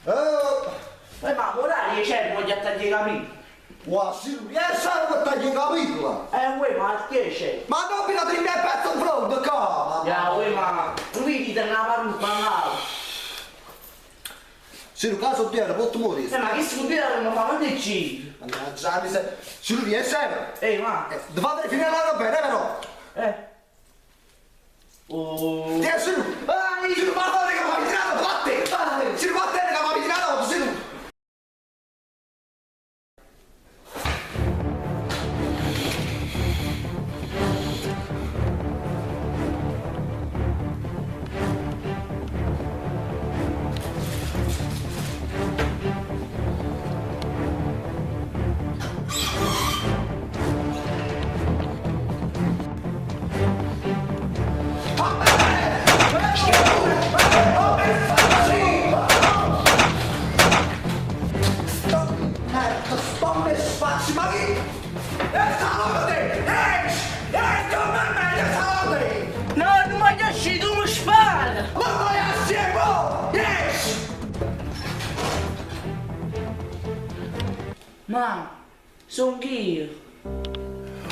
Oh! Uè ma ora 10 euro voglio a tagliare i capelli. Uà, sì, 10 euro per tagliare i capelli! Uè ma 10 Ma non mi da 3 pezzo in fronte, qua! Ya, uè ma non vedi te una parrucca là. Sì, caso pieno, posso morire. Ma che scusa non fa quanto giri? Mannaggia, mi sei... Sì, 10 euro! Ehi ma. Dovete finire la roba, eh, però! Eh. Oh. 10 euro! Vai! Sì, ma guarda che mi ha avvicinato, vatte! Sì, vattene che mi ha avvicinato, sì! Sto spazio, ma chi? E salute! Esci! Esci con me, salute! No, non voglio uscire, tu mi spari! Ma vai assieme! oh! Esci! Ma, sono io.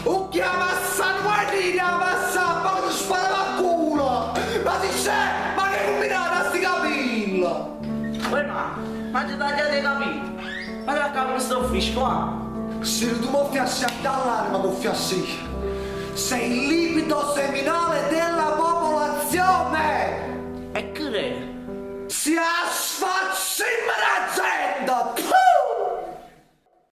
O chiama San Guardina, ma sa, ma che ti spara a culo! Ma si c'è? Ma che combinata sti capelli? Uè ma, ma ti tagliate i capelli? Ma da qua questo fisco qua? Se tu mi fiassi dall'anima, mi fiassi. Sei il liquido seminale della popolazione! E che è? Si asciuto!